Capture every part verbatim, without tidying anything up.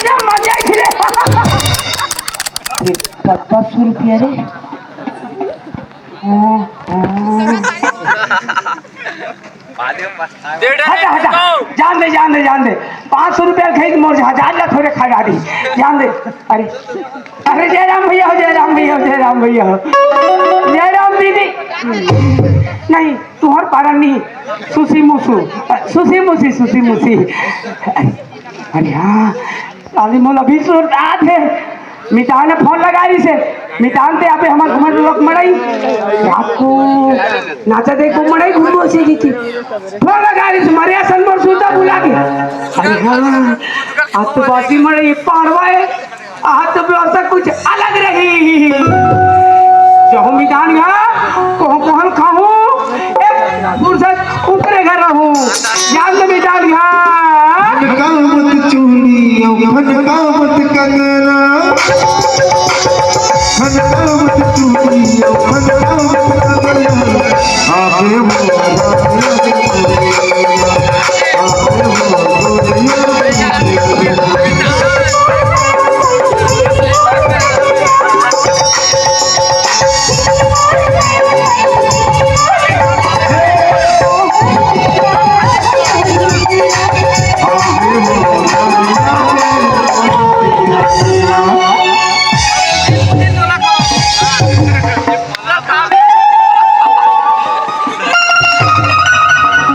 मजा आई रे। ये पचास रुपया रे। हाँ, हाँ। हटा, हटा। जान दे, जान दे, जान दे। पाँच सौ रुपया खरीद मोर जहाज ला थोड़े खा डाली। जान दे। अरे, अरे, जय राम भैया हो, जय राम भैया हो, जय राम भैया हो। जय राम दीदी। नहीं, तुहर पारा नहीं। सुसी मुसु। सुसी मुसी, सुसी मुसी। अरे, अरे हाँ, काली मोला भी सुरतात हे। मितान ने फोन लगा रही से, मितान ते आपे हमर घुमत लोग मड़ई। आपको नाचा देखो मड़ई घूमो से की, की। फोन लगा रही से, मरिया सन मोर सूता बुला के। अरे हाँ, आज तो बासी मड़ई पाड़वा है। आज तो व्यवस्था कुछ अलग रही। जहूँ मितान गा, कोहूँ कोहल खाहूँ, एक फुर्सत उतरे घर रहूँ। जान दे मितान गा। खनकावत चूड़ी अउ खनकावत कंगना, खनकावत चूड़ी अउ खनकावत कंगना, आगे मोरा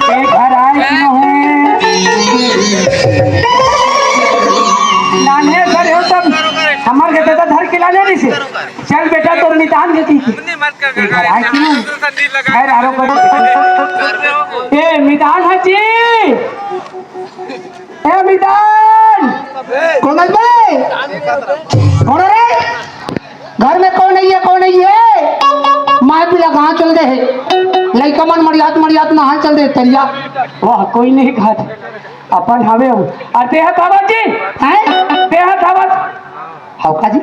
ए घर आए कि नहीं? नान्हे घर हो तब हमर के दादा धर के लाने रही से। चल बेटा, तोर मितान के की, की। ए घर आए कि नहीं? खैर, आरो करो। ए मितान हजी। ए मितान। कोमल भाई। कौन रे? घर में कोई नहीं है, कोई नहीं है। माय पिला कहाँ चल दे है? लइका मन मरियात मरियात नहान चल दे तरिया। वाह, कोई नहीं घर। अपन हवे हो। अरे ते हा थावत जी? हैं? ते हा थावत? हव का जी?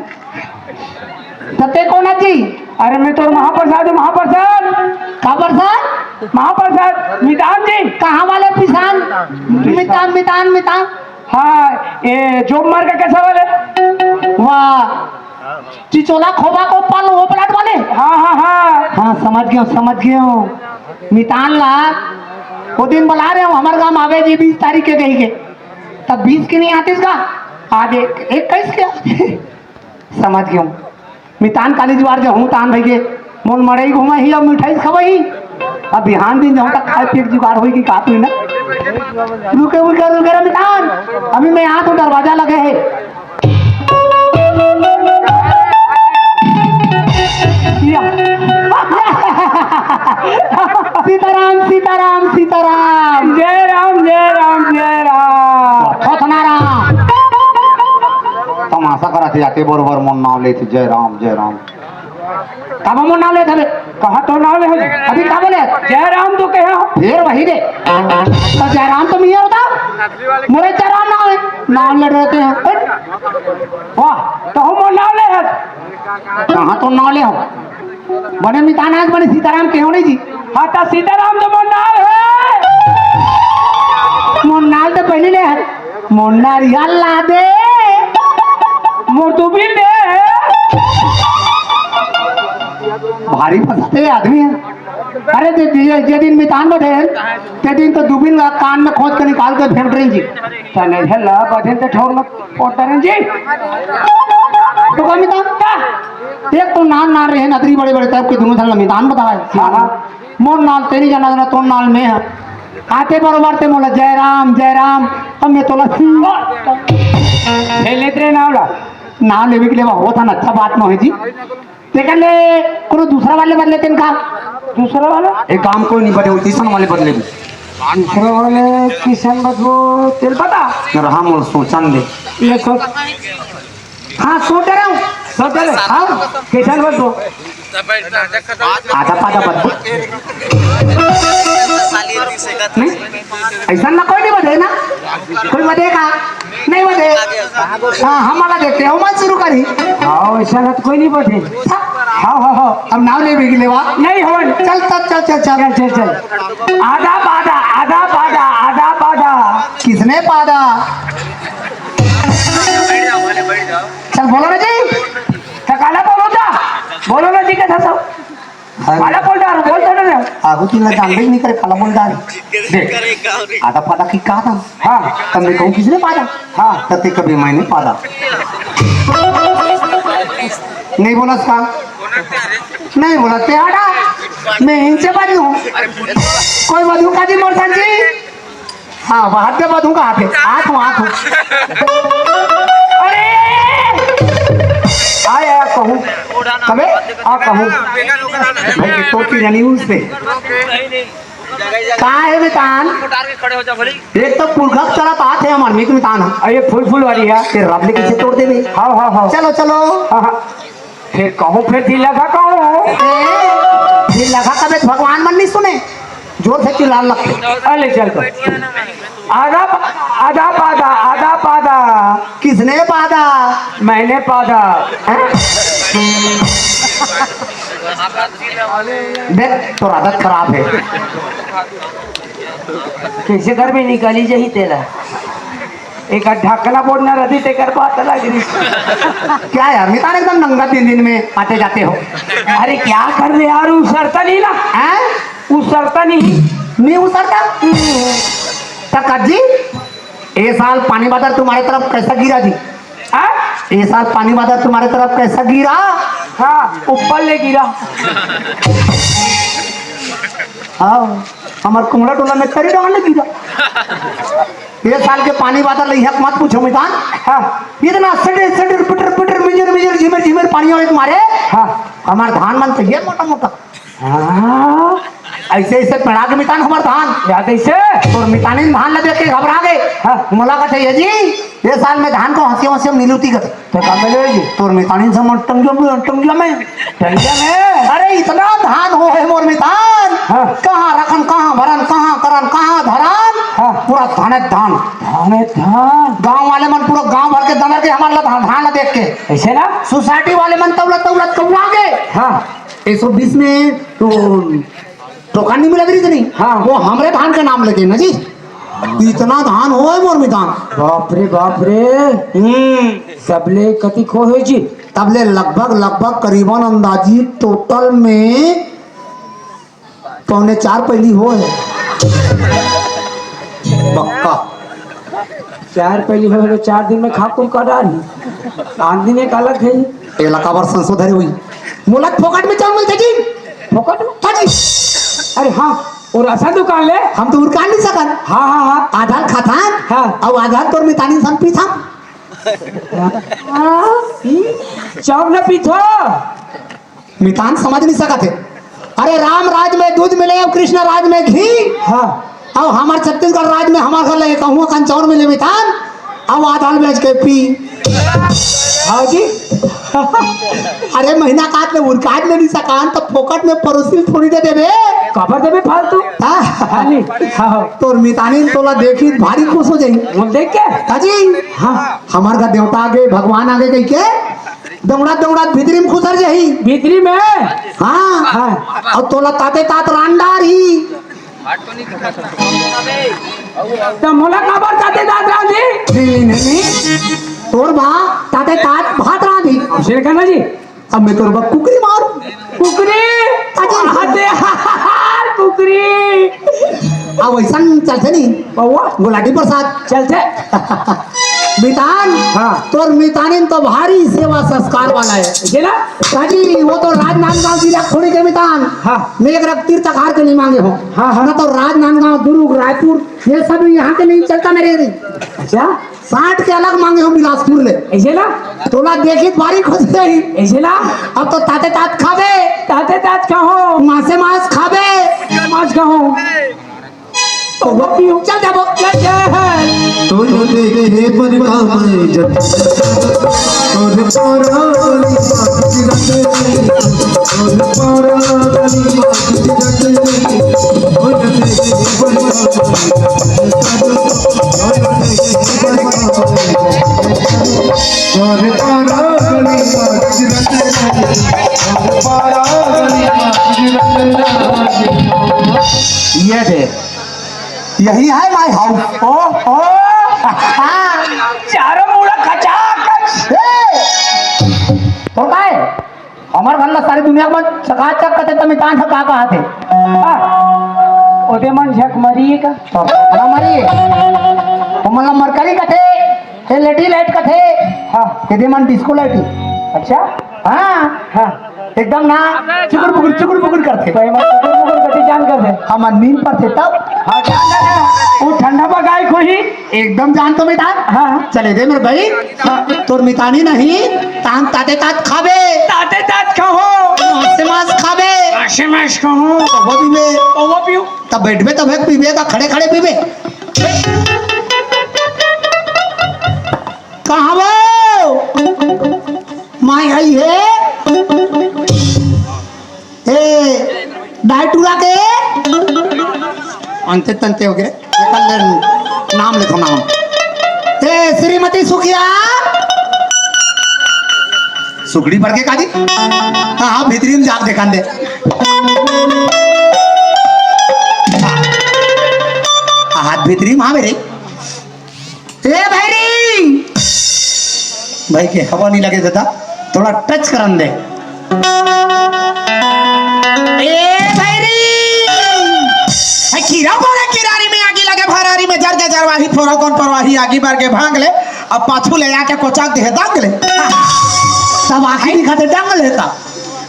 त ते कोन हा जी? अरे मैं तोर महाप्रसाद हूँ, महाप्रसाद। का प्रसाद? महाप्रसाद, मितान जी। कहाँ वाले पिसान? मितान, मितान, मितान। हाँ, ये जोब मार का कैसा वाले? वाह, चिचोला खोबा को पाल वो प्लाट वाले? हाँ, हाँ, हाँ। हाँ, समझ गयो, समझ गयो। मितान ला, वो दिन बला रहे हो, हमर गाँव आवे जी बीस तारीख के कही के। तब बीस के नहीं आतिस का? आज एक, इक्कीस के। समझ गयो। मितान काली जुआर जहूँ तान भइगे। मोन मड़ई घुमा ही, अब मिठाई खवाई। अब बिहान दिन जहूँ तक खाए पिए के जुगाड़ होई कि का तू ना। रुके, रुके, रुके रे मितान। अभी मैं यहाँ तो दरवाजा लगे है। या। सीताराम, सीताराम, सीताराम। जय राम, जय राम, जय राम। थोथना राम। तमाशा करत हे, आते बरोबर मोर नाव लेथे, जय राम, जय राम। काबर मोर नाव लेत हवे? कहाँ तोर नाव ले हवे? अभी का बोले? जय राम तो कहे हो। फिर वही रे। तो जय राम तो मिया होता। मोरे जय राम नाव है। नाव लड़ रहे थे यहाँ। वाह, तो हम मोर नाव ले हस। कहाँ तोर नाव ले हो? बने मितान आज बने सीताराम कहे हो नहीं जी। हाँ, तो सीताराम तो मोर नाव है। मोर नाव तो पहले ले है। मोर नरिया ला दे। मोर तो भी दे। भारी फंसते आदमी है। अरे जे, जे, जे दिन मितान बधे, ते दिन तो दुबिन ला कान में खोंच के निकाल के फेंक रही जी। तने झेला बधे ते ठोर में पोट रहे जी। तो का मितान? एक तो नान नान रहे, नदरी बड़े बड़े टाइप के दोनों झन ला मितान बताए। हाँ, हाँ। मोर नाल तेरी जाना ना, तोर नाल मैं है। आते बरोबर ते मोला जय राम, जय राम, अब मैं तोला सिंह। हे लेत रे नावला। नाव लेवे के लिए बहुत अच्छा बात नो है जी। तेकर ले कोनो दूसरा वाले बदले तेन का? दूसरा वाला? एक काम कोई नहीं बदले, तीसरा वाले बदले। दूसरा वाले किसन बदलो, तेल पता? रहा मोर सोचन दे। ये सोच। हाँ, सोच रहा हूँ। सोच रहे? हाँ, किसन बदलो। आधा पाधा बदलो। नहीं, ऐसा ना कोई नहीं बदले ना। कोई बदले का? नहीं बदे। हाँ, हम वाला देखते हैं, हम शुरू करी। हाँ, ऐसा ना तो कोई नहीं बदे। हाँ, हाँ, हाँ। अब नाव ले भी लेवा। नहीं हो। चल, चल, चल, चल, चल। चल, चल, चल। आधा पाधा, आधा पाधा, आधा पाधा। किसने पाधा? बोलो ना जी। त काला बोलो ता। बोलो ना जी, कथस? हाँ। काला बोल डारो, बोल तो ना। आगू तीन ला जानबे नहीं करे, काला बोल डारो। देख, आधा पादा की कहा था? हाँ। तब मैं कहूँ, किसने पादा? हाँ। तब ते कभी मैंने पादा। नहीं बोला था? नहीं बोला ते आड़ा। मैं इनसे बाजू हूँ। कोई बाजू का जी मोर संग जी? हाँ, बाहर से बाजू का हाथ है। हाथ हूँ, हाथ हूँ। अरे! आया कहूँ। कबे? आ कहूँ। भाई, तो की जानी उससे। कहाँ है मितान? एक तो पुरखा चला पात है हमार मित मितान। अरे फुल फुल वाली है। तेरे रब ने किसे तोड़ देवे? हाँ, हाँ, हाँ। चलो, चलो। हाँ, हाँ। फिर कहूँ, फिर ढीला खा कहूँ। ए, ढीला खा कबे भगवान मन नहीं सुने। जोर से चिल्लाने लगते। अले चल तो। आधा पा-, आधा पादा, आधा पादा। किसने पादा? मैंने पादा। हैं? देख, तोर आदत खराब है। कैसे घर में निकाली जाही तेला? एक ढकना बोलना रहती, तेकर बात अलग रही। क्या यार, मितान एकदम नंगा तीन दिन में आते जाते हो। अरे क्या कर रहे यार, उसरता नहीं ना? हैं? उसरता नहीं। नहीं उसरता? तक जी, ये साल पानी बादल तुम्हारे तरफ कैसा गिरा जी? हाँ? ये साल पानी बादल तुम्हारे तरफ कैसा गिरा? हाँ, ऊपर ले गिरा। हाँ, हमार कुमड़ा टोला में तरी डाल गिरा। ये साल के पानी बादल यहाँ मत पूछो मितान। हाँ। इतना सिटर सिटर पिटर पिटर मिजर मिजर झिमर झिमर पानी वाले तुम्हारे। हाँ। हमार धान मन तो ये मोटा मोटा। हाँ। ऐसे ऐसे पेड़ा के मितान हमार धान। याद ऐसे? तोर मितानी धान ला देख के घबरा गए। हाँ। मोला कथे, "ये जी, ये साल में धान को हंसी हंसी हम नीलूती कर।" तो का मिले जी? तोर मितानी से मन टंगिया में, टंगिया में। टंगिया में? अरे इतना धान हो है मोर मितान। हाँ। कहाँ रखन, कहाँ भरन, कहाँ करन, कहाँ धरन। हाँ। पूरा धाने धान। धाने धान। गांव वाले मन पूरा गांव भर के दमर के हमार ला धान, धान ला देख के। ऐसे ना? सोसाइटी वाले मन तौलत तौलत कौआ गए। हाँ। एक सौ बीस में तो टोकन नहीं मिला करी इतनी। हाँ। वो हमरे धान के नाम लेके ना जी। इतना धान हो है मोर मितान। बाप रे, बाप रे। हम्म। सबले कतिक हो है जी? तबले लगभग, लगभग करीबन अंदाजी टोटल में पौने चार पैली हो है। पक्का। चार पैली हो तो चार दिन में खा कुल का डाल। आन दिन एक अलग है। एला काबर संशोधन हुई? मोला फोकट में चावल मिलथे जी। फोकट में? हाँ जी। अरे हाँ, वो राशन दुकान ले। हम तो उरकान नहीं सकन। हाँ, हाँ, हाँ। आधा ल खाथन। हाँ। अउ आधा ल तोर मितानी संग पीथन। हाँ। चावल न पीथो। मितान समझ नहीं सकत हे। अरे राम राज में दूध मिले अउ कृष्ण राज में घी। हाँ। अउ हमार छत्तीसगढ़ राज में हमार घर ले कहूँ अकन चाउर मिले मितान, अउ आधा ल बेच के पी। हाँ जी। अरे महीना काट ले उरकाट ले नहीं सकान तो फोकट में परोसी थोड़ी दे देबे। काबर देबे फालतू? हाँ। हाँ, नहीं। हाँ। तोर मितानी तोला देखी भारी खुश हो जाई। वो देख के? हाँ जी। हाँ। हमार घर देवता आगे, भगवान आगे कही के दौड़त दौड़त भीतरी में खुसर जाही। भीतरी में? हाँ। हाँ। अउ तोला ताते तात रांडार ही। त मोला काबर ताते तात रांधी? नहीं, नहीं, नहीं, नहीं। तोर बा ताते तात भात रांधी। शेर खाना जी। अब मैं तोर बा कुकरी मारू। कुकरी? अजय। अरे यार, कुकरी। अब ऐसा चलते नहीं। बउआ। गुलाटी प्रसाद। चलते। मितान, हाँ। तोर मितानिन तो भारी सेवा संस्कार वाला है। जे ना? काजी, वो तो राजनांदगांव जिला थोड़ी के मितान। हाँ। मैं एक रख तीर्थ आहार के नहीं मांगे हो। हाँ, हाँ। ना तो राजनांदगांव, दुर्ग, रायपुर, ये सब यहाँ के नहीं चलता मेरे री। अच्छा। साठ के अलग मांगे हो बिलासपुर ले। ऐसे ना? तोला देखी भारी खुश रही। ऐसे ना? अब तो ताते तात खाबे। ताते तात खाओ। मासे मास खाबे। मास खाओ। चल जाबो। जय जय। तोर देखे बर का मैं जब तोर पारा वाली बात रट तोर पारा वाली बात रट तोर देखे बर का मैं जब तोर देखे बर का मैं जब तोर पारा वाली बात रट तोर पारा वाली बात रट ये दे। यही है my house। ओ, ओ। चारों मुड़ा खचाखच। ए, हमर घर ला सारी दुनिया मन चकाचक कथे, त मितान ह का कहाथे? हाँ। ओदे मन झक मरी का? तो ना मरी। ओमन ला मरकरी कथे, हे लेडी लाइट कथे। हाँ। एदे मन डिस्को लाइट। अच्छा? हाँ। हाँ। एकदम ना चुकुर पुकुर, चुकुर पुकुर करथे। भाई, मैं चुकुर पुकुर करथे, जान करथे। हमर नींद परथे तब। हाँ, जान करथे। वो ठंडा बगाई कोई। एकदम जान तो मितान। हाँ। चले दे मेरे भाई। हाँ, तोर मितानी नहीं, तान ताते तात खाबे। ताते तात खाहूँ। मांसे मांस खाबे। मांसे मांस खाहूँ। वो पीबे। वो पीऊ। तब बैठबे तब एक पीबे का, खड़े खड़े पीबे। कहाँ वो? माई आई है। ए, डाय टूरा के? अंते तंते हो गए। एकर ले नाम लिखो, नाम। ए, श्रीमती सुखिया। सुगड़ी पढ़ के काजी? हाँ, हाँ, भीतरी में जाके देखान दे। हाथ भीतरी में, हाँ, मेरे। ए भैरी! भाई के हवा नहीं लगे दादा, थोड़ा टच करन दे। ए भैरी! ए कीरा पड़े किरारी में आगी लगे भरारी में जर के जरवाही फोरा कौन परवाही आगी बर के भांग ले, अब पाछू ले आके कोचाक दे दंग ले। सब आखिरी खाते डंग लेता।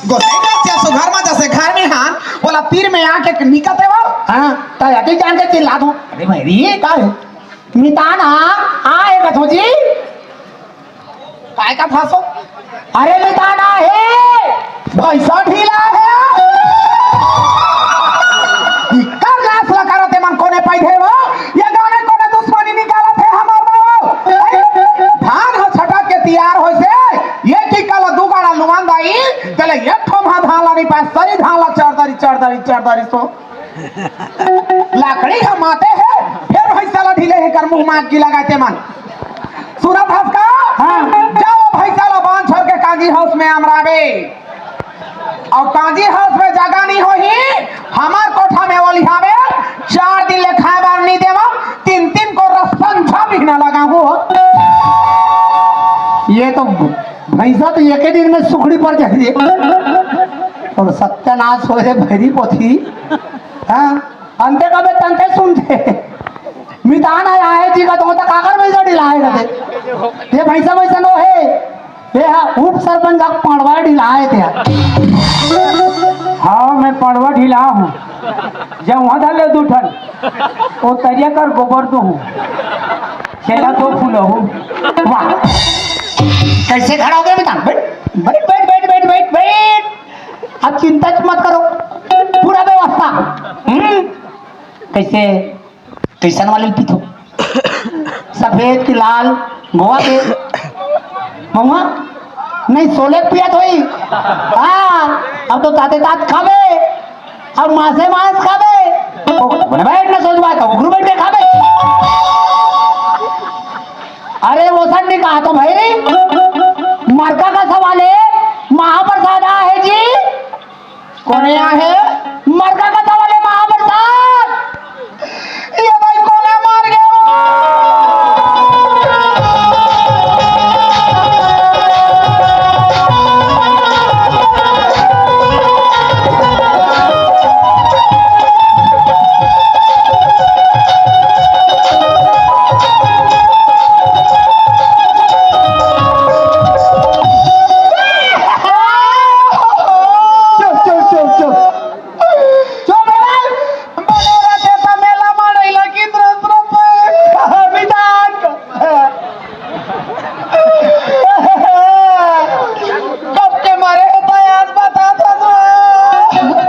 गोसाई बच्चा सुघर में जैसे घर में हान, बोला तीर में आके निकलते हो। हाँ, तो यकी जान के चिल्ला दूं। अरे भैरी, ये का है? मितान आ, आ, ए कथो जी। काय का फासो? अरे मितान आ हे, भैंसा ढीला है। इकर नाश ल करत मन कोने पैधे हो? ये गाने कोने दुश्मनी निकालत है हमार बाबू। धान ह छटक के तैयार होइसे, ये की कल दू गाड़ा लुमान दाई, चले एक ठो धान ला नहीं पाए, सरी धान ला चढ़ दरी, चढ़ दरी, चढ़ दरी सो। लाकड़ी ह माते हे, फेर भैंसा ला ढीले हे कर मुंह माग की लगाते मन। सुनत हस का? हाँ। जाओ भैंसा ला बांध छोड़ के काजी हाउस में अमराबे। अउ काजी हाउस में जगह नहीं होही, हमार कोठा में ओलिहाबे, चार दिन ले खाए बार नहीं देवा, तीन तीन को रसन झा भी ना लगा हो। ये तो भैंसा तो एक ही दिन में सुखड़ी पड़ जाती है। और सत्यानाश हो रे भैरी पोथी। हाँ। अंते कबे तंते सुनथे। मितान आय हे जी का तो काकर भैंसा ढिलाय कथे। ये भैंसा वैसा नो हे। ये हा उप सरपंच का पड़वा ढिलाय थे। हाँ, मैं पड़वा ढिला हूँ। जब वहाँ धर ले दू ठन, वो तरिया कर गोबर दो हूँ। चेला तो फूलो हूँ। वाह। कैसे खड़ा हो गया मितान? बैठ, बैठ, बैठ। अब चिंता मत करो, पूरा व्यवस्था। हम्म? कैसे, कैसन वाले पीथो? सफेद की लाल, गोवा के महुआ? नहीं, सोले के पियत होई। हाँ, अब तो ताते तात खाबे, अब मासे मांस खाबे। ओ, बोले, "बैठ ना सोचवा, कब घुघरू बैठ के खाबे।" अरे, वो सर ने कहा तो भाई, मरका का सवाल है, महाप्रसाद आहे जी। कोने आहे? मरका का सवाल है, महाप्रसाद। ये भाई कोने मार गया। चुप, चुप, चुप, चुप। चुप रे। बने रखे त मेला मानैला की तरह तरह पे। विधान। कब के मरे हे त आज बता दो।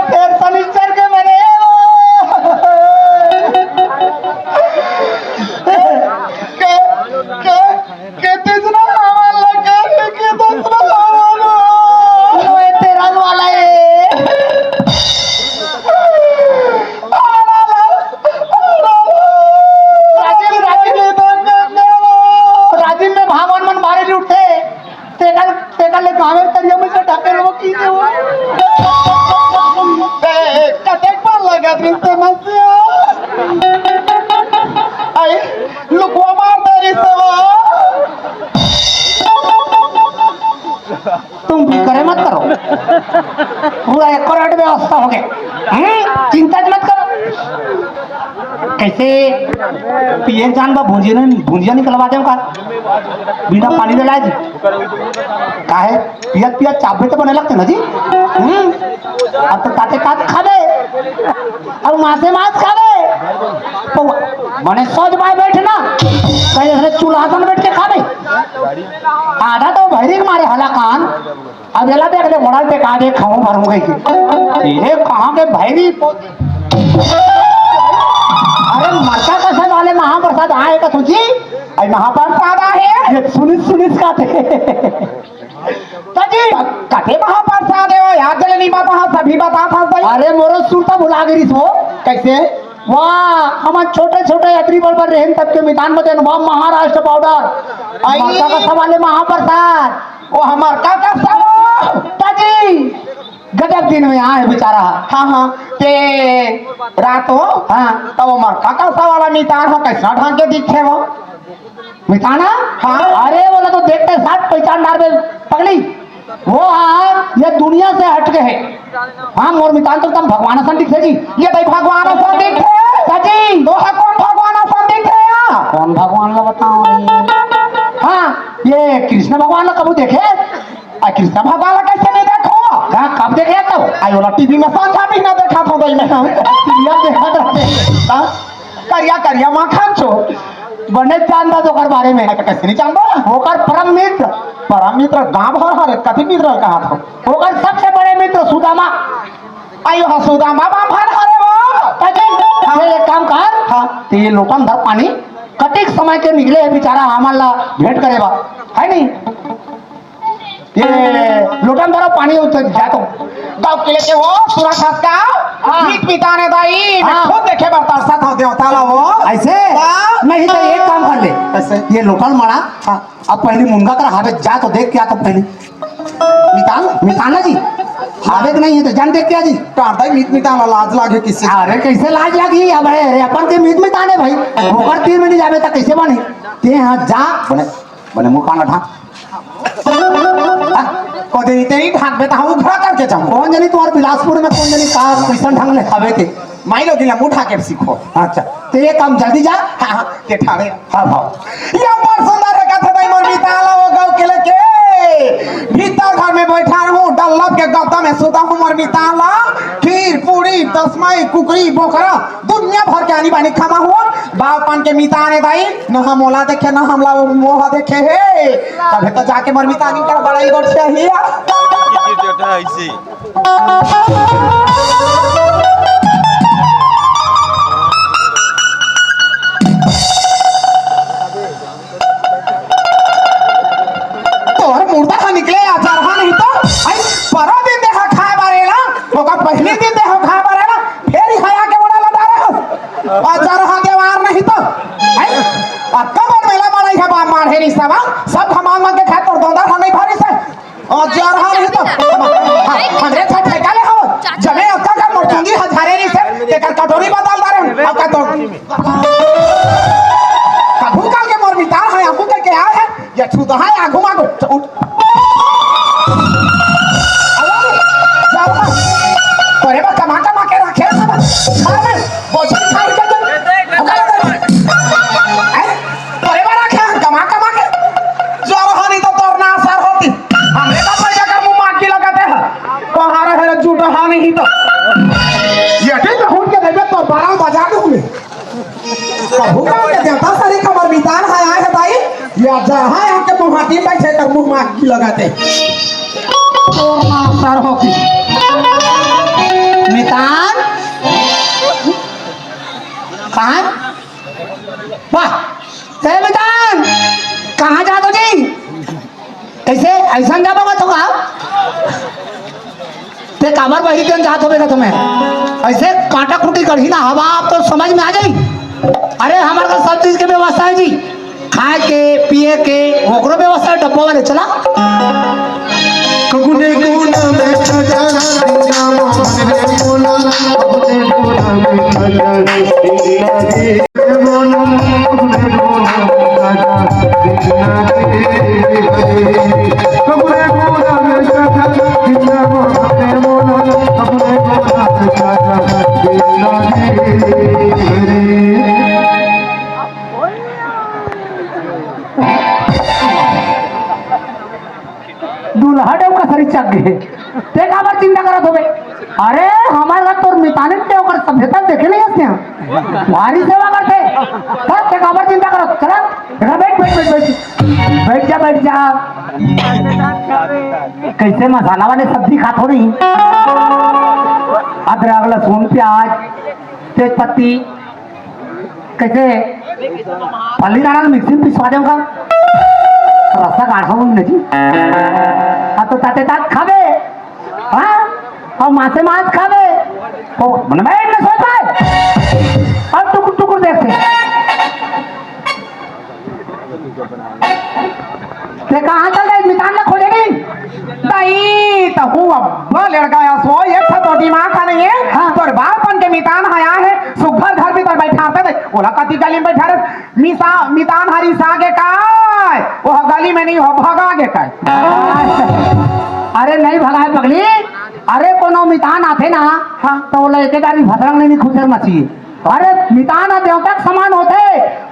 फेर शनिचर के मरे हे वो। के, के, के तीसरा हमार लगे, के तीसरा हमार। ओए, तेरा वाला है। राजिम, राजिम। राजिम में भावन मन भारे लुटथे। तेकर, तेकर ले गाँवेर तरिया में से ढकेल वो की दे वो। ए, कतेक बार लगा रिश्ते मसिया। आई, लुकवा मार दे रिश्ते वो। तुम फिक्र मत करो, पूरा एक करोड़ व्यवस्था हो गए। हम्म, चिंता मत करो। कैसे पिए जान बा भुंजिया नहीं, भुंजिया निकलवा दें का? बिना पानी डाला जी। काहे? पियत पियत चाबे तो बने लगते ना जी। हम्म, अब तो ताते तात खाबे, अब मासे मास खाबे, तो मने सोच बाय बैठ ना, कहीं ऐसे चूल्हा सन बैठ के खाबे। आधा तो भैरी के मारे हला कान। अब एला देख ले, मोड़ल पे का दे खाऊं भरूं कहीं के। ये कहाँ के भैरी पो-, अरे मरता कसम वाले महाप्रसाद आए का तुझी? आई महाप्रसाद आहे। ये सुनिस सुनिस का थे। तजी, कथे महाप्रसाद हे वो? याद ले नी बात, हाँ, सभी बता था सही। अरे मोरो सुरता भुला गिरिस वो। कैसे? वाह, हमन छोटे छोटे अतरी बड़ बड़ रहन तब के मितान में देन, वाह, महाराष्ट्र पाउडर। आई। मरता कसम वाले महाप्रसाद। वो हमार काका साहब। तजी, गजब दिन में आए बेचारा। हाँ, हाँ, ते रात हो। हाँ। तब हमार काका साहब वाला मितान हो, कैसा ढंग के दिखे वो? मिताना? हाँ। अरे, वो ला तो देखते साथ पहचान डार बे पगली। वो हाँ, ये दुनिया से हट के है। हाँ, मोर मितान तो एकदम भगवान असन दिखथे जी। ये भाई भगवान असन दिखथे। सची। तो है कौन भगवान असन दिखथे यार? कौन भगवान ला बताओ? हाँ, ये कृष्ण भगवान ला कबू देखे? आ कृष्ण भगवान ला कैसे नहीं देखो? हाँ, कब देखे तो? आई वाला टीवी में संझा भी ना देखा था भाई मैं। सीरियल देखा था। हाँ? करिया करिया माखन चो। बने जानता तो ओकर बारे में। अच्छा, कैसे नहीं जानता? ओकर परम मित्र। परम मित्र गांव भर हरे, कथी मित्र कहा था? ओकर सबसे बड़े मित्र सुदामा। आयो हा सुदामा बाप भर हरे वो। तजी, हाँ। ये एक काम कर। हाँ। ते ये लोटा में धर पानी। कतिक समय के निकले है बेचारा, हमन ला भेंट करे बा, है नहीं? ये लोटा में धरो पानी, उतर जा तो। गाँव के लेके वो पूरा खास का हाँ। मीत मिताने दाई, मैं हाँ। खुद देखे बर तरसत हूँ देवता ला वो। ऐसे? हाँ। नहीं तो एक काम कर ले। कैसे? ये लोटा में मड़ा। हाँ। अब पहली मुनगा कर हावे, जा तो देख क्या तो पहली। मितान, मिताना जी। हावे के नहीं है तो जान देख क्या जी। कांदा ही मीत मिताना लाज लागे किसी। अरे कैसे लाज लागी? अब अरे अपन के मीत मिताने भाई। ओकर तीन मिनट जावे तो कैसे बनी? ते हाँ जा। बने, बने मुँह कान ढाक। हाँ, को देरी तेरी ढाक बे तो हम उघरा करके जाऊँ। कौन जानी तुम्हारे बिलासपुर में कौन जानी का कैसन ढंग ले हवे के। माई लोग ला मुँह ढाके सीखो। अच्छा, ते ये काम जल्दी जा। हाँ, हाँ, ते ठाड़े। हाँ, हाँ। ये बड़ सुंदर है कथा दाई मोर मितान ला वो गाँव के लेके। भीतर घर में बैठा रहूँ, डल्लब के गद्दा में सुता हूँ मोर मितान ला। खीर, पूरी, तसमई, कुकरी, बोकरा, दुनिया भर के आनी बानी खामा हुआ। बाप पान के मिताने दाई, न हम ओला देखे, न हमला वो मोह देखे हे। तभे तो जाके मोर मितानी कर बड़ाई गोठिया हिया। तोर मुर्दा ह निकले, अजरहा नहीं तो। आई, परो दिन देह खाए बारे ना, ओकर पहले दिन देह खाए बारे ना, फेर ही हया के ओड़ा लदा रहे हस। अजरहा देवार नहीं तो। आई, अक्का बड़ मेला बड़ाई है बा माढ़े रिश्ता बा, सब हमान मन के खाए तोर दोंदा ह नहीं भरी से। अजरहा नहीं तो। हम, हम, हमरे था ठेका ले हो, जमे अक्का का मोर चुंदी हजारे रिश्ते, तेकर कटोरी बदल दारे, अक्का तो कभू काल के मोर मितान है, आगू के क्या है? ये छूत है, आगू मागू। उठ। अरे, जाओ ना। तोरे बा कमा कमा के रखे हैं सब। खा ले। बोझ खा के दे। ओकरा दे। हैं? तोरे बा रखे हैं, कमा कमा के। जाओ, हानि तो तोर ना असर होती। हमरे का पैसा का मुंह मार के लगाते हैं। कहाँ रहे रे, झूठ हानि ही तो। ये ठीक है, हुन के देबे तो बारह बजा दूंगी। प्रभु का के देवता सरी खबर मितान है, आए है भाई, या जहाँ यहाँ के मुहाटी बैठे कर मुंह मार की लगाते। तोर मां सर हो की। मितान? कहाँ? वाह, ए मितान, कहाँ जात हो जी? कैसे? ऐसा जाबो का तो का? ते काबर बही तेन जात होबे का तुम्हें? ऐसे कांटा खूंटी गढ़ी ना हवा, आप तो समझ में आ जाई। अरे, हमारे का सब चीज के व्यवस्था है जी, खाए के, पिए के, ओकरो व्यवस्था है, डब्बा वाले चला। कुकुने कुकुना में सजा, नाम रे बोला, कुकुने कुकुना में सजा, हट, ओकर शरीर चक गे। ते काबर चिंता करत होबे? अरे, हमर घर तोर मितानिन ते ओकर सभ्यता देखे नहीं हस तें। भारी सेवा करथे। तब ते काबर चिंता करत? चला, चला, बैठ, बैठ, बैठ, बैठ। बैठ जा, बैठ जा। कैसे मसाला वाले सब्जी खात हो रही? अदरक, लहसुन, प्याज, तेज पत्ती, कैसे फल्ली दाना ल मिक्सी में पिसवा देंव का? रस्सा गाढ़ा होही ना जी। अब तो ताते तात खाबे, हाँ? अउ मासे मांस खाबे, तो मन में न सोच पाए। अब टुकुर टुकुर देखथे। ते कहाँ चल रहे? मितान ला खोजे नहीं? दाई, तहूँ अब्बा लड़का अस हो, एक ठो तो दिमाग का नहीं है। हाँ। तोर बाप मन के मितान ह आय हे, सुग्घर घर भीतर बैठारथे, ओला कति गली में बैठारे, मिसा-, मितान ह रिसा गे काय, ओह गली में नहीं हो, भगा गे काय। अरे नहीं भगाए पगली, अरे कोनो मितान आथे ना, हाँ। तो ओला एके डारी भसरंग नहीं खुसर मची। अरे, मितान ह देवता के समान होथे,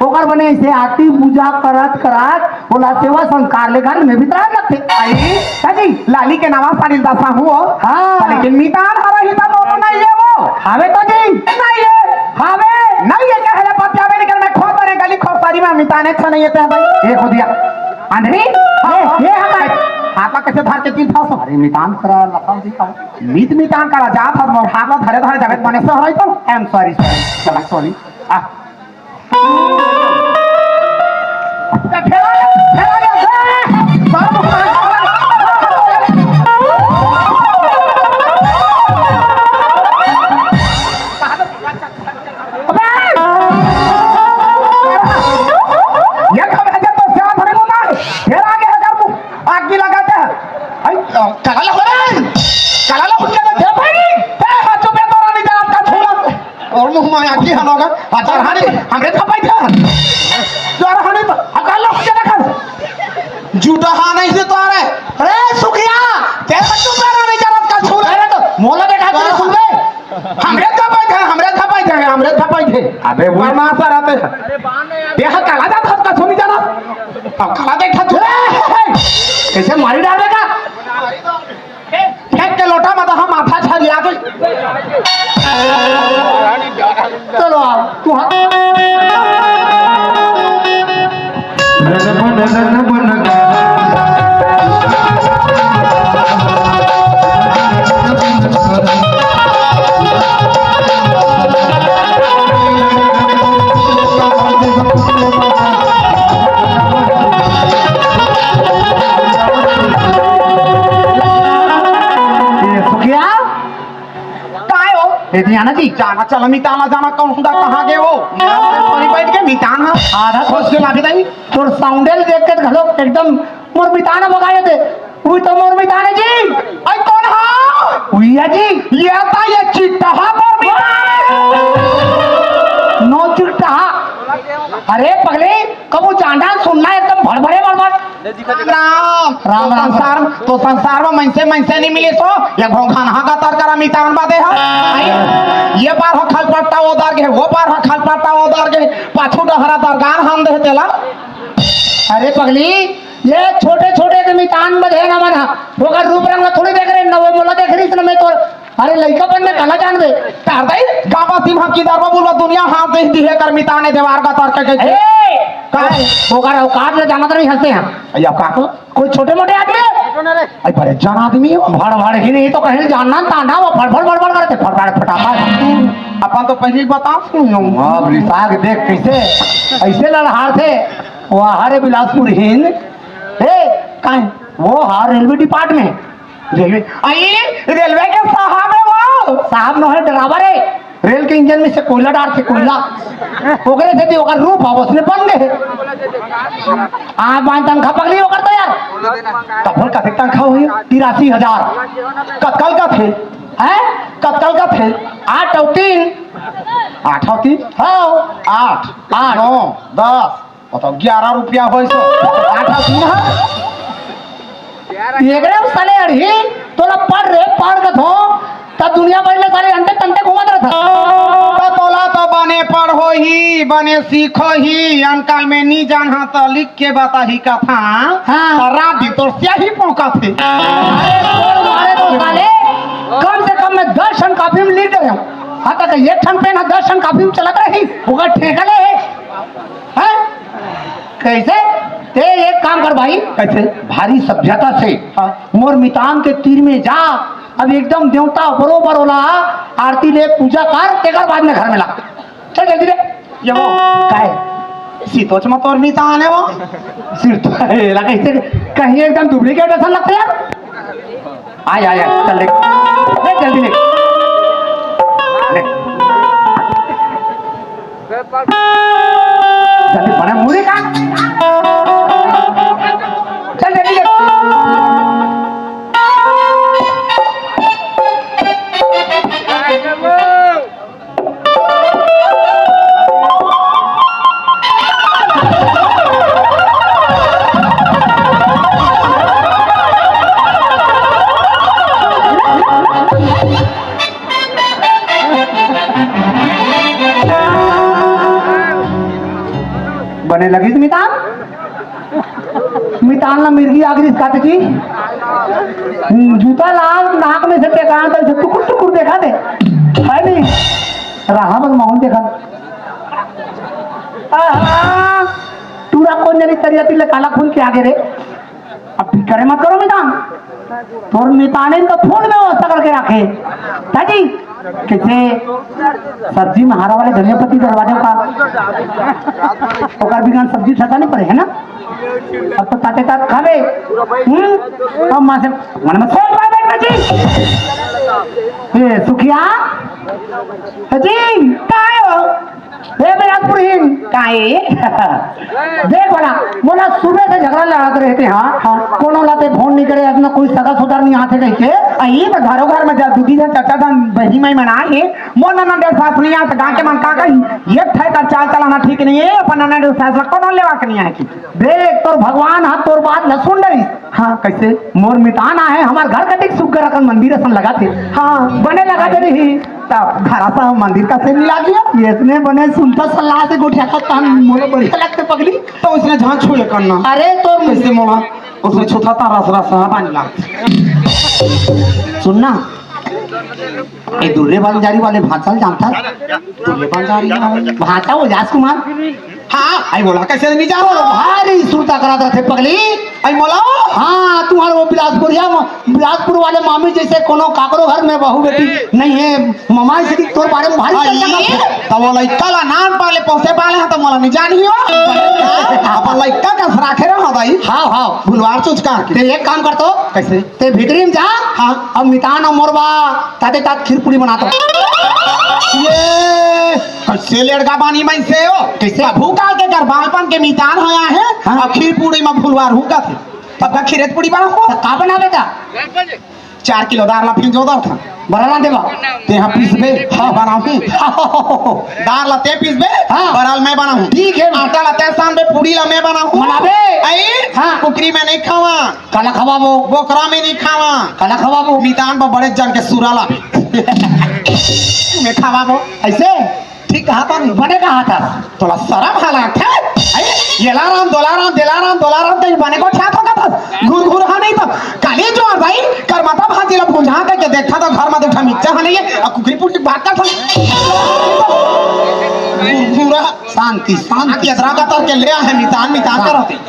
ओकर बने अइसे आरती पूजा करत करत ओला सेवा संस्कार ले घर में बितराए लगथे। आई, काजी? लाली के नावा पानी दसा हुओ। हाँ। लेकिन मितान ह रही त दोनों नहीं ये वो। हावे तो जी। नहीं ये। हावे। नहीं ये कहे ले पतियावे निकल मैं खो तरे गली खो सारी में मिताने छ नहीं ये ते भाई। ये खो दिया। आंधरी? हाँ, ये, हाँ। ये हमारे। हाथ ला कैसे धर के दिन था सो? अरे, मितान करा लता जी का। मीत मितान करा जात हस मोर हाथ ला धरे धरे जगत बने से हरई तो। I am sorry, sorry। चला, sorry। आ। अबे! ये कब है जब तो साथ में बोला? फिर आगे है जब आग भी लगाते हैं। आई, कला ला हो रे! कला ला उठ के तो दे भाई! ए, हाथ चुप है, तोरा नहीं जाना का छोड़ा। और मुंह में आग ही हलोगा। अच्छा, हां रे, हमरे खपाई था। तोरा हां नहीं तो, हका लो, क्या देखा? जूठा हां नहीं से तोरे। अरे, सुखिया, तेरे बच्चों पे नहीं जाना का छोड़ा। अरे तो, मोला देखा तेरे सुन बे। हमरे खपाई थे, हमरे खपाई थे, हमरे खपाई थे। अबे वो मार मार सा रहते हैं। ये हा काला जात हस का सुनी जाना। अब काला देखा तू। कैसे मारी डाल देगा? फेंक के लोटा में तो हम माथा छा लिया थे। चलो आओ, तू हाँ। ए, सुखिया? काय हो? ए, ध्यान जी। जाना चल, मितान ला जाना, कौन हुदा कहाँ गे हो? मेरा तो सोनी बैठ के मितान हा। आधा सोच के लागे नहीं। तोर साउंडल देख के घलो एकदम मोर मितान भगाए दे। उई तो मोर मितान जी। आई कौन हा? उइया जी। ये ता ये चिट्टा हा मोर मितान। नो चिट्टा हा। अरे पगले, कबू जाना सुनना एकदम भड़भड़े भड़भड़। राम, राम, तो राम, संसार, तो संसार में मनसे, मनसे नहीं मिले सो, ये घोंघा नहा का तर करा मितान बादे हा। आई, ये पार हा खलपट्टा ओदार गे, वो पार हा खलपट्टा ओदार गे, पाछू डहरा दरगान हम दे तेला। अरे पगली, ये छोटे-छोटे के मितान बधे ना मन हा, ओकर रूप रंग ला थोड़ी देख रहे, न वो मोला देख रही, न मैं तोर अरे लइका बन में काला जानबे? तार दई, गाँव सिम हम किधर में बोलबो दुनिया हाथ दे दी है कर मिताने देवार का तार के के। ए! काय? ओकर औकात ले जानत नहीं हंसते हैं। अई औकात? कोई छोटे मोटे आदमी? अई बड़े जान आदमी हो। भड़ भड़ ही नहीं तो कहीं जानना ताना वो फड़ फड़ फड़ फड़ करते फड़ फड़ फटाफट। अपन तो पहली बता सुनियो। अब रिसाग देख कैसे ऐसे लड़हार थे। वो हरे बिलासपुर हिंद। ए, काय? वो हा रेलवे डिपार्टमेंट। रेलवे, आई, रेलवे के साहब है वो। साहब नो है, ड्राइवर है। रेल के इंजन में से कोयला डालथे, कोयला। ओकरे से भी ओकर रूप है, उसने बन गए। आ, मान तनखा पकड़ी ओकर तो यार। तब बोल, कतेक तनखा होही? तिरासी हजार। कतकल का थे? हैं? कतकल का थे? आठ और तीन। आठ और तीन? हाँ। आठ। आठ। नौ, दस। बताओ, ग्यारह रुपया होय सो, आठ आदमी ना। एकरे साले अड़ही, तोला पढ़ रे, पढ़ के थो, तब दुनिया भर में साले अंते तंते घूमत रहता। तो तोला तो बने पढ़ो ही, बने सीखो ही, अनकाल में नी जानहा त लिख के बताही कथा। हाँ। त रात दिन तोर स्याही पोंकत हे। अरे तोर मारे तो साले, कम से कम मैं दस ठन कॉपी में लिख डरे हूँ। हाँ, तक एक ठन पेन ह दस ठन कॉपी में चलत रही, ओकर ठेका ले हे। हैं? कैसे? ते एक काम कर भाई, कैसे? भारी सभ्यता से हाँ। मोर मितान के तीर में जा, अब एकदम देवता बरोबर ओला आरती ले, पूजा कर, तेकर बाद में घर में ला। चल जल्दी ले। ये वो काय? सीतोच में तोर मितान हे वो। सिर तो एला कैसे कहीं एकदम डुप्लीकेट असन लगथे यार। आ जा, आ जा, चल ले। ले, जल्दी ले। ले। जल्दी बना मुड़ी का। चल जल्दी ले। बने लगिस मितान? मितान ला मिर्गी आगरी काटे जी। जूता ला नाक में से टेकान तक से टुकुर टुकुर देखा दे। है नहीं? रहा बस माहौल देखा। आहा! टूरा कोन जनी तरिया तिल्ले काला खून के आगे रे। अब भी करे मत करो मितान। तोर मिताने तो फूल में व्यवस्था करके रखे। ताजी, कैसे सब्जी में हरा वाले धनिया पत्ती डलवा दो का? ओकर बिना सब्जी ठसा नहीं पड़े, है ना? अब तो ताते तात खावे। हम्म? अब माँ से, मन में सोच रहा बैठ जी। ए, सुखिया? जी, काय हो? ए, बिलासपुर हिन। काय? देख बड़ा, मोला सुबह से झगड़ा लड़त रहते, हाँ, हाँ। कोनो ला ते फोन नहीं करे, अपना कोई सगा सुधार नहीं आते कह के। अई तो घरों घर में जा, दू दी झन चाचा धन बहिनी माई मन आए हे, मोर ननद डेढ़ सास नहीं आते, गाँव के मन का कही, ये ठहर कर चाल चलाना ठीक नहीं है, अपन ननद डेढ़ सास ला कोनो लेवा के नहीं आए की। देख, तोर भगवान हा तोर बात ला सुन डरिस। हाँ, कैसे? मोर मितान आहे, हमर घर कतिक सुग्घर अकन मंदिर असन लगा थे। हाँ। बने लगा दे रही। तब घर असन मंदिर कसे मिला दिया? ये इसने बने सुनता सलाह से गोठिया का तान मोला बढ़िया लगते पगली। तो उसने जहाँ छुए करना। अरे तो कैसे मोला? उसने छुथा तारा सरा सहा बानी लाग। सुनना। ए दुर्रे बंजारी वाले भाषा ल जानता? दुर्रे बंजारी वाले भाषा हो जास कुमार। हाँ, आई बोला, कैसे नहीं जाओ? भारी सुरता करात रथे पगली। आई बोला? हाँ, तुम्हारे वो बिलासपुरिया म-, बिलासपुर वाले मामी जैसे कोनो काकरो घर में बहू बेटी नहीं है। ममाई से तोर बारे में भारी चर्चा करथे। तब वो लइका ला नान पाले, पोसे पाले हैं, तो मोला नहीं जानी हो। अपन लइका का राखे रहो भाई। हाँ, हाँ। भुलवार चुचका के। ते एक काम कर तो। कैसे? ते भीतरी में जा। हाँ। अब मितान अउ मोर बा, ताते तात खीर पूरी बना तो। ये कैसे लड़का बानी मैं से हो? कैसे? अभू काल के कर बालपन के मितान होया है। हाँ। अब खीर पूरी में भुलवार हूँ का थे। तब का खीरेत पूरी बना हो? तो का बना बेटा? चार किलो दार ला फिर जो दर था। बराला देवा। ते हाँ पीसबे? हाँ, बनाहूँ। दार ला ते पीसबे? हाँ। बराल मैं बनाहूँ। ठीक है। आटा ला ते सानबे, पूरी ला मैं बनाहूँ। बनाबे? आई? हाँ। कुकरी में नहीं खावा। काला खवाबो? बोकरा में नहीं खावा। काला खवाबो? मितान बा बड़े जन के सुरा ला। मैं खवाबो। ऐसे? ठीक कहा था नहीं, बने कहा था। तोला शरम हा लागथे? आई, येलाराम, दोलाराम, देलाराम, दोलाराम, ते बने को छात होगा था। घुर घुर हा नहीं तो। काली जो आ भाई, कर माता भाजी ला भुंजा के, के देखा तो घर में देखा मिच्चा हा नहीं है, और कुकरी पुटी बात का था। घुर घुरा। शांति, शांति। अदरा का तर के ले आहे, मितान, मितान करते।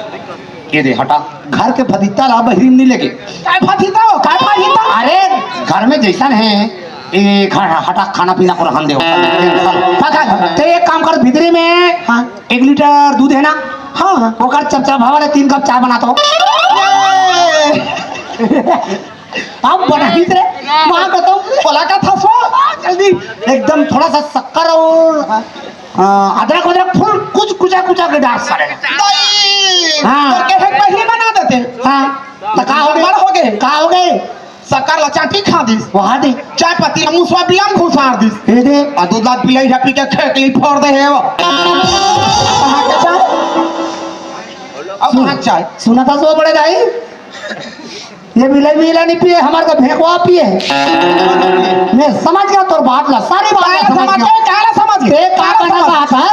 ये दे, हटा। घर के फदीता ला बहिरी में नहीं लेके। काय फदीता हो? काय फदीता? अरे, घर में जैसन है, ए, घर हटा, खाना पीना को रहन दे। पका, ते एक काम कर, भीतरी में हाँ। एक लीटर दूध है ना? हाँ, हाँ। ओकर चपचपा वाले तीन कप चाय बना तो। अब बनाही रे, वहाँ का तो बोला का था सो, जल्दी। एकदम थोड़ा सा शक्कर और हाँ, अदरक वदरक फुल कुच कुचा कुचा के डाल सारे। दही, हाँ। तो कहे पहले बना देते। हाँ। तो का हो गए? बड़ हो गए। का हो गए? शक्कर ला चाटी खा दिस। वहाँ दे। चाय पत्ती ला मुसवा बिलम घुसार दिस। ए दे। आ दूध ला बिलाई है पी के खेकली फोड़ दे है वो। कहाँ के चाय? अब सुन, कहाँ के चाय? सुना था सो बड़े दाई? ये बिलाई बिलाई नहीं पिए, हमर का भेंकवा पिए। मैं समझ गया तोर बात ला, सारी बात ला काला समझ समझ गया। गए, काला समझ गए। ते का काला कहना समझ। चाहत है?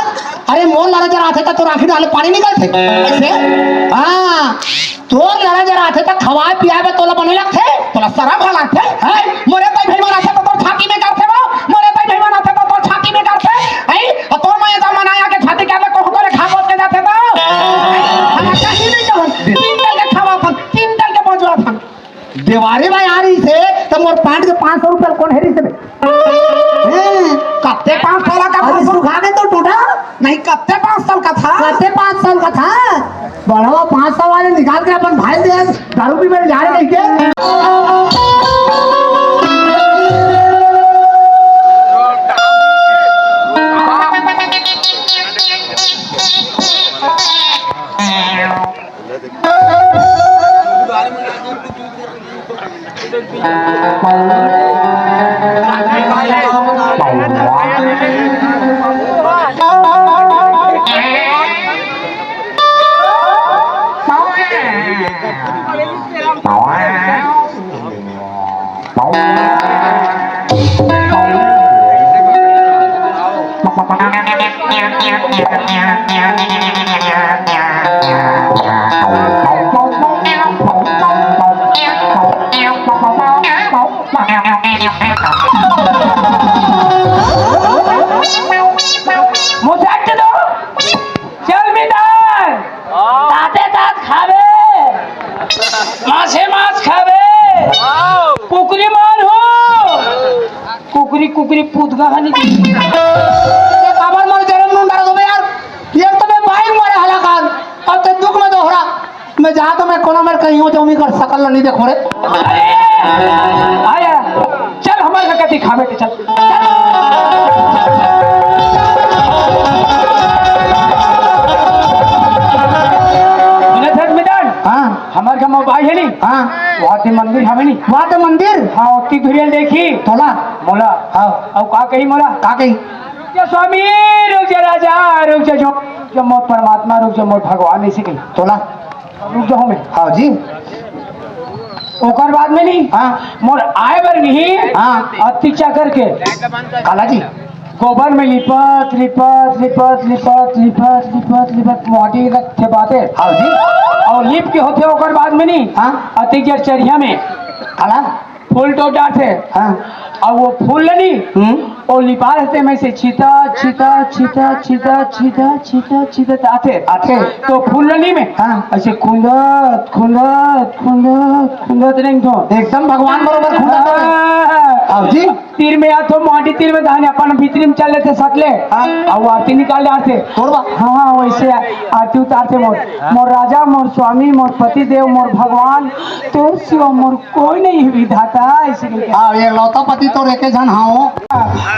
अरे मोर लरा जरा आथे त तोर आँखी डाले पानी निकलथे। ऐसे? हाँ। तोर लरा जरा आथे त खवाए पियाए बर तोला बने लगथे। तोला शरम हा लागथे? हैं? मोरे तई भई मन आथे त तोर छाती में करथे वो। मोरे तई भई मन आथे त तोर छाती में करथे। हैं? अउ तोर मैं जब मनाया के छाती के आगे कोहको रे खा के जाथे त। हम कहीं नहीं कहन। तीन तल के खवाथन, तीन तल के बजवाथन। देवारी भाई आ रही से, त मोर पैंट के पाँच सौ रुपया कोन हेरी से बे? हैं? कत्ते पाँच सौ ला का अरे था? सुखा के तो टूटा। नहीं, कत्ते पाँच सौ का था? कत्ते पाँच सौ का था? बड़वा पाँच सौ वाले निकाल के अपन भाई दे, दारू पी मेरे जा रहे नहीं के? मुझे हट दो। चल मितान, ताते तात खाबे, माछे माछ खाबे, कुकरी मान हो, कुकरी कुकरी पूत गहनी। ये काबर मोर जन्म नू डर दो यार, ये तो मैं भाई मारे हलाकान, अब तो दुख में दोहरा, मैं जहाँ तो मैं कोनो मेर कहीं हो जाऊँ, मैं कर सकल नहीं देखो रे। अरे, आया, चल हमारे घर का दिखा बेटे, चल। सुनत हस मितान? हाँ। हमर घर में भाई है नी? हाँ। वहाँ ते मंदिर हवे नी? वहाँ ते मंदिर? हाँ, ओती धुरिया देखी। तोला? मोला। हाँ। अउ का कही मोला? का कही? रुक जा स्वामी, रुक जा राजा, रुक जा जो, जो मोर परमात्मा, रुक जा मोर भगवान, ऐसे कही। तोला? रुक जाओ मैं। हाँ जी। ओकर बाद में नहीं। हाँ। मोर आए बर नहीं। हाँ। अतिचा करके। काला जी। गोबर में लिपत, लिपत, लिपत, लिपत, लिपत, लिपत, लिपत, माटी रखथे बाते। हाँ जी। अउ लिप के होथे ओकर बाद में नहीं। हाँ। अतिक जर चरिया में। काला। फूल टोक डारथे। हाँ। अउ वो फूल ल नी, हम्म। वो लिपा रहथे में से छीता, छीता, छीता, छीता, छीता, छीता, छीता आथे। आथे। तो फूल ल नी में, हाँ। ऐसे खुंदत, खुंदत, खुंदत, खुंदत रेंगथो। एकदम भगवान बरोबर खुंदत। हाँ। अब जी? तीर में आथो, माटी तीर में, तहाने अपन भीतरी में चल लेथे सटले। हाँ। अउ आरती निकाल डारथे। तोड़वा। हाँ, हाँ, वैसे आरती उतारथे मोर। मोर राजा, मोर स्वामी, मोर पति देव, मोर भगवान, तोर सिवा मोर कोई नहीं हे विधाता, ऐसे कहिके। हाँ, ये लौता पति तो रेखे झन हाँ।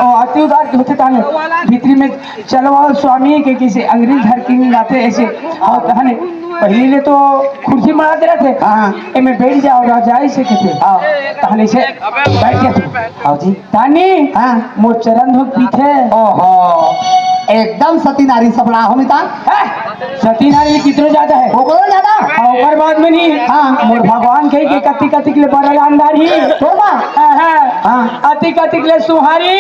ओ, आरती उतार के होथे ताने, भीतरी में चलो आओ स्वामी के किसी अंग्रेज धर के नहीं लाते ऐसे। और तहने पहले ले तो कुर्सी बना दे रहे थे। हाँ। ए में बैठ जाओ राजा, ऐसे कहते। हाँ। तहने से बैठ गया तू। हाँ जी। तानी, हाँ। मोर चरण धोक पीथे। ओहो, एकदम सती नारी सबला हो मिता। हैं? सती नारी कितनो ज्यादा है? ओकरो ज्यादा? हाँ, ओकर बाद में नहीं। हाँ। मोर भगवान कही के कति कति के लिए बरल अंधारी। तो बा? हाँ, हाँ। हाँ। अति कति के लिए सुहारी।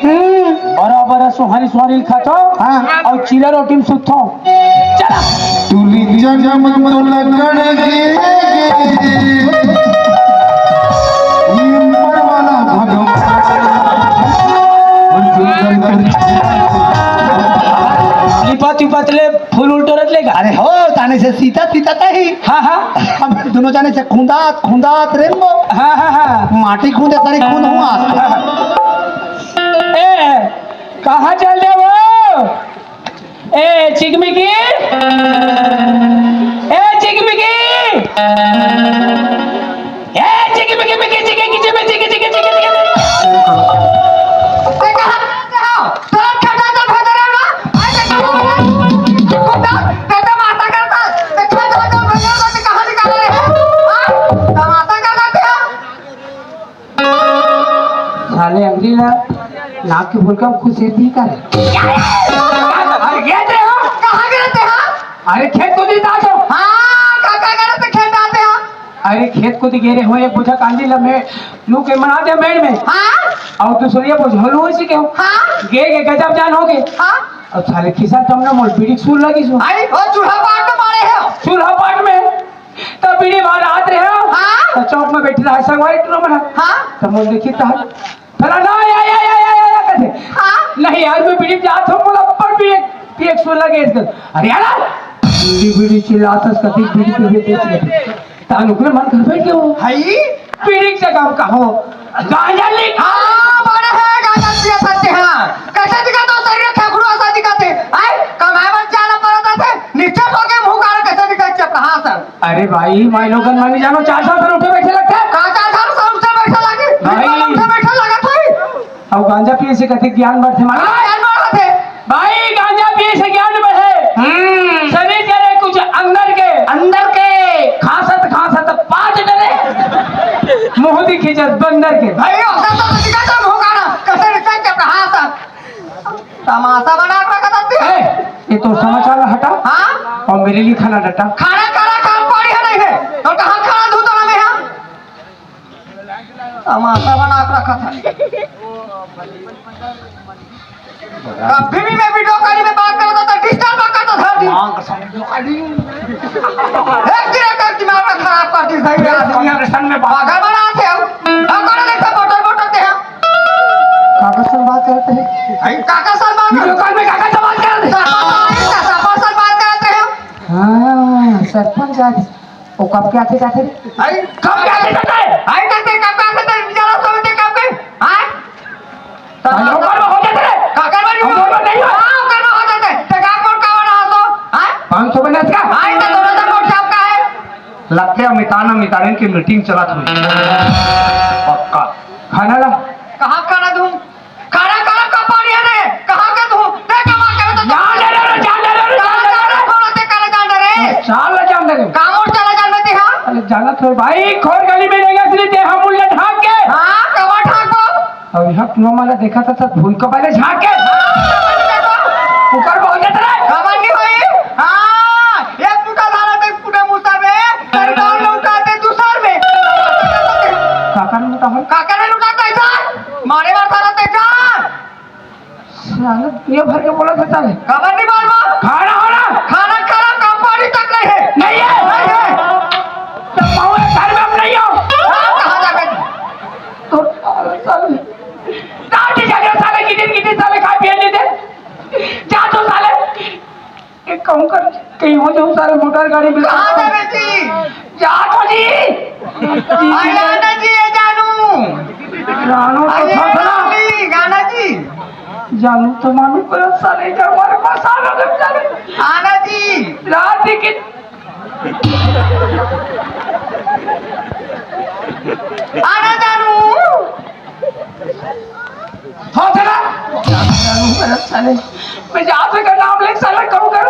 हम्म। बड़ा बड़ा सुहारी सुहारी खातो। हाँ। और चीला रोटी में सुतो। चला। तुली जन्म तो लकड़ के ऊपर वाला भगवान। लिपत लिपत ले फूल उल्टो रख लेगा। अरे हो, ताने से सीता सीता तही। हाँ, हाँ। हम दोनों जाने से खुंदात खुंदात रेंगो। हाँ, हाँ, हाँ। माटी खुंदे सारी खुंद हुआ। ए, कहाँ चल दे वो? ए चिकमिकी, ए चिकमिकी, ए चिकमिकी, मिकी चिकी, किची में चिकी, चिकी, चिकी, चिकी। ए, कहाँ, कहाँ? तोरा खेता तो भदरा ना? ए, देखो, देखो, देखो, माता करता, देखो, देखो, देखो, भैया को कहाँ निकाला है? हाँ? तमाशा कर रहा था? साले अंगरी ला नाक के फुलका खुश है दी करे। अरे ये थे हो, कहाँ गए थे हो? अरे खेत को नहीं था जो। हाँ, काका करे थे खेत आते हो। अरे खेत कोती गे रहे हो, एक बोझा कांदी ला मैं लू के मना दे मेड़ में। हाँ? अउ दूसर बोझा लू इसी के हो। हाँ? गे गे गजब जान हो गे। हाँ? अउ साले खिसा तमने मोर बीड़ी के सूल लगिस हो। आई, ओ चूल्हा पाट में मारे हो। चूल्हा पाट में? तब बीड़ी मार हाथ रहे हो। हाँ? तो चौक में बैठी रहा संगवारी टूरा मना। हाँ? तो मोर देखी तहन फलाना, या, या, या, या, या, या, कथे। हाँ? नहीं यार, मैं बीड़ी जात हूँ, मोला पर पिए, पिए के सूल लगे इसके। अरे यार, बीड़ी, बीड़ी चिल्लात हस, कथी बीड़ी पीबे, देख ले। तान ओकरे मन कर बैठ गयो। हई? बीड़ी के जगह हम कहो, गांजा ली। हाँ, बड़ा है, गांजा पिए सकते हैं। कैसे दिखा तो शरीर खेखड़ू ऐसा दिखाते। आए, कमाए मत जाना पड़ता थे, नीचे सो के मुंह काढ़ कैसे दिखा चपराहा सर। अरे भाई, माई लोगन मन जानो, चार साल से उठे बैठे लगते हैं। का चार साल से उठे बैठे लगे? भाई। बिल्कुल उठे बैठे लगा कोई। अउ गांजा पिए से कति ज्ञान बढ़थे मालूम? हाँ, ज्ञान बढ़थे। भाई, गांजा पिए से ज्ञान बढ़े। हम्म। शरीर करे कुछ अंदर के। अंदर के। खांसत खांसत पाँच डरे। मुंह दिखी जस बंदर के। भाई, ओकर तो दिखा था मुंह काढ़ा। कैसे दिखा चपराहा सर। तमाशा बना के रखा था। ए, ये तो समाचार हटा। हाँ? और मेरे लिए खाना डटा। खाना, खाना, काम पानी है नहीं है। तो कहाँ खाना धू तो हमें यहाँ? तमाशा बना के रखा था। कभी भी मैं वीडियो कॉल में बात करता था, डिस्टर्ब करता था जी। मां कसम, वीडियो कॉलिंग। एक दिन एक दिमाग में खराब कर दी सही है। दुनिया के संग में बात। पागल बना थे हम। हम कौन देखते मोटर मोटर थे हम। काका से बात करते हैं। भाई काका से बात वीडियो कॉल में काका से बात करते हैं। सरपंच से बात करते हैं। हाँ, सरपंच आज वो कब के आथे जाथे रे? आई, कब के आथे जाथे? आई, कब के, कब के आथे जाथे? बिचारा सोचते कब के? हाँ? तो अरे, ओकर में हो जाथे रे। काकर में हम ओकर में नहीं हो। हाँ, ओकर में हो जाथे। ते का कोन का वाला हो तो? हाँ? पाँच सौ बना इसका? हाँ, तो दोनों तो मोट छाप का है। लगते हैं मितान, मितान की मीटिंग चला था। पक्का। खाना ला। कहाँ खाना दूँ? खाना, खाना का पानी है रे? कहाँ के तू? ते कमा के तो जान ले रे, जान ले रे, जान ले रे। कौन ते करे जान ले रे? चाल ले जान ले रे। काम और चला जान लेते हाँ? अरे जाना तो भाई, खोर गली में रहेगा इसलिए ते हम उल्ले ढाक के। हाँ, कमा ढाक को। अउ यहाँ कुआं वाला देखा था, सब भूल को पहले झांक के। हाँ, कमा ढाक को। ऊपर बोल देते रे। कमा नहीं होई। हाँ, एक टूटा धारा ते पूरे मुसा में, तेरे गाँव में उठाते दूसर में। काका ने उठा हो। काका ने उठा कैसा? मारे वाला था रहते जान। साले, ये भर के बोला था साले। खबर नहीं मालूम। खाना हो ना? खाना खाना का पानी तक नहीं है। नहीं है? नहीं है। तो पाहुणे घर में हम नहीं हो। हाँ, कहाँ जाके? तो साले, साले। रात के जाके साले, कितने, कितने साले खा पिए लेते। जा तो साले। एक काम कर, कहीं हो जाऊं सारे मोटर गाड़ी में। कहाँ जाबे जी? जा तो जी। अरे आना जी, ये जानू। जानू तो अरे था, था ना। रानी, गाना जी। जानू तो मानू पर सारे घर हमारे पास आ गए सारे। आना जी। रात की आना जानू। हो चला। साले, मैं जात का नाम लेके साले कहूँ कर,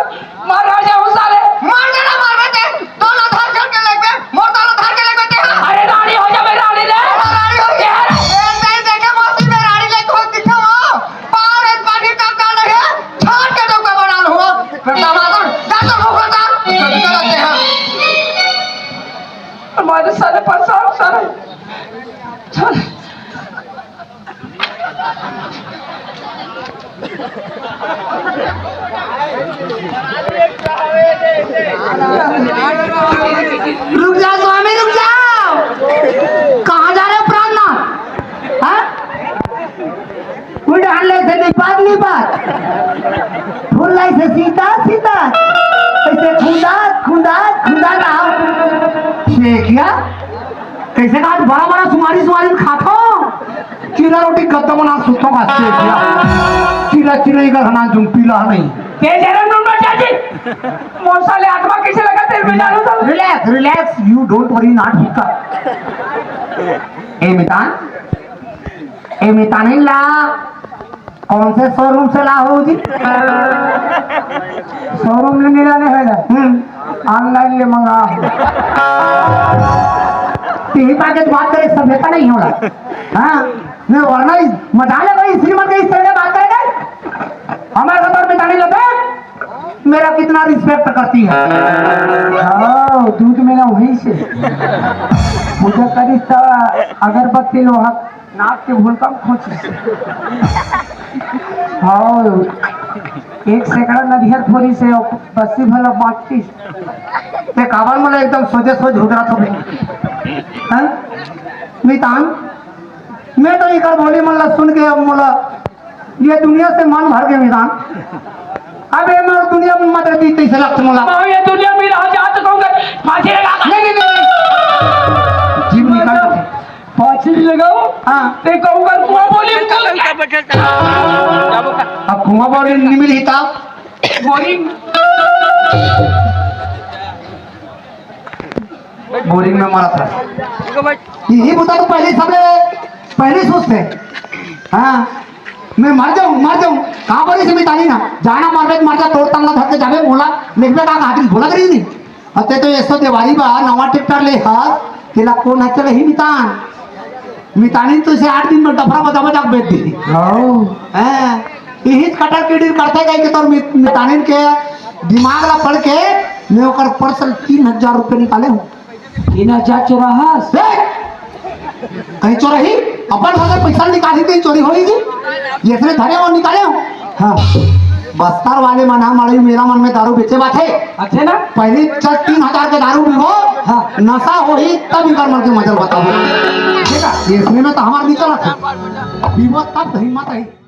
मार आ जाऊँ साले। मार देना, मार देते। दोनों धार करके लेके, मोर दोनों धार के लेके ते हाँ। अरे रानी हो जा, मैं रानी ले। हाँ, रानी हो जा। ए, नहीं देखे मौसी में रानी ले कौन दिखे हो? पार एक पानी का काल है, छाट के डौका बना लो। फिर दामाद, जा तो मुंह करता, जल्दी कर लेते हैं। हमारे साले परेशान साले। चल। रुक जाओ स्वामी, रुक जाओ। कहाँ जा रहे हो प्राणनाथ? हाँ? उल्टा हाथ ले से नहीं बात, नहीं बात। फुल लाई से सीधा, सीधा। ऐसे खुंदा, खुंदा, खुंदा ना। देखिया? कैसे कहा, बड़ा बड़ा सुमारी सुमारी में खात हो। चीला रोटी कद्दम ना सुतो का से किया। चीला चिरई का खाना जुम पीला नहीं। तेज है रे नून मर्चा जी। मोर साले आत्मा कैसे लगा तेरे में डालो साले। Relax, relax, you don't worry, not hika। ए मितान, ए मितान ला। कौन से शोरूम से ला हो जी? शोरूम ले मिला नहीं है ना? हम्म। ऑनलाइन ले मंगा। टीवी पाके तो बात करे, सभ्यता नहीं होला। हाँ, मैं वरना इस मजा ले भाई, श्रीमत के इस तरह से बात करेगा। हमारे घर में जाने लगे। मेरा कितना रिस्पेक्ट करती है। हाँ, दूध मेरा वहीं से। पूजा करिस त अगरबत्ती लोहा नाक के भूलका म खोंचिस। हाँ, एक सैकड़ा नरियर फोरिस हे, बस्सी भला बांटिस। ते काबर मोला एकदम सोझे सोझ हुदरा थो। हाँ? मितान, मैं तो इकर बोली मन ला सुन के अब मोला ये दुनिया से मन भर के मितान। अब ये मैं दुनिया में मत रहती तैसे लगता मोला। अब ये दुनिया में रहा जात कहूँगा, फांसी लगा। नहीं, नहीं, नहीं, नहीं। जीव निकल जाते। फांसी लगाओ। हाँ। ते कहूँगा कुआं बोली में कल। अब कुआं बोली नहीं मिली था। बोरिंग। बोरिंग में मरा था। यही बुता तो पहले सबले पहले सोचते। हाँ, मैं मर जाऊँ, मर जाऊँ। कहाँ पर इसे मितानी ना? जाना मर जा, मर जा, तोर तंगला धर के जाबे, बोला, लेकबे का कहा बोला करी नहीं। अते तो ऐसो देवारी बा, नवा ट्रैक्टर ले हस, तेला कोन हत्या ही मितान। मितानी तो इसे आठ दिन में डफरा बजा बजा के बेच दी। हाँ। हैं, यही कटर किडिर करते गए कि तोर मित-, मितानिन के दिमाग ला पढ़ के मैं ओकर पर्स ले तीन हजार रुपये निकाले हूँ। तीन हजार चोराहस? ए! कहीं चोरही? अपन घर से पैसा निकाली, कहीं चोरी होई जी? ये इसने धरे और निकाले हो? हाँ। बस्तर वाले मन हा माड़ी मेरा मन में दारू बेचे बात है। अच्छे ना? पहले चल तीन हजार के दारू पीबो, हाँ। नशा होही तब इकर मन के मजल बताबो। ठीक है? ये इसमें में तो हमार नहीं चला था। पीबो तब हिम्मत है।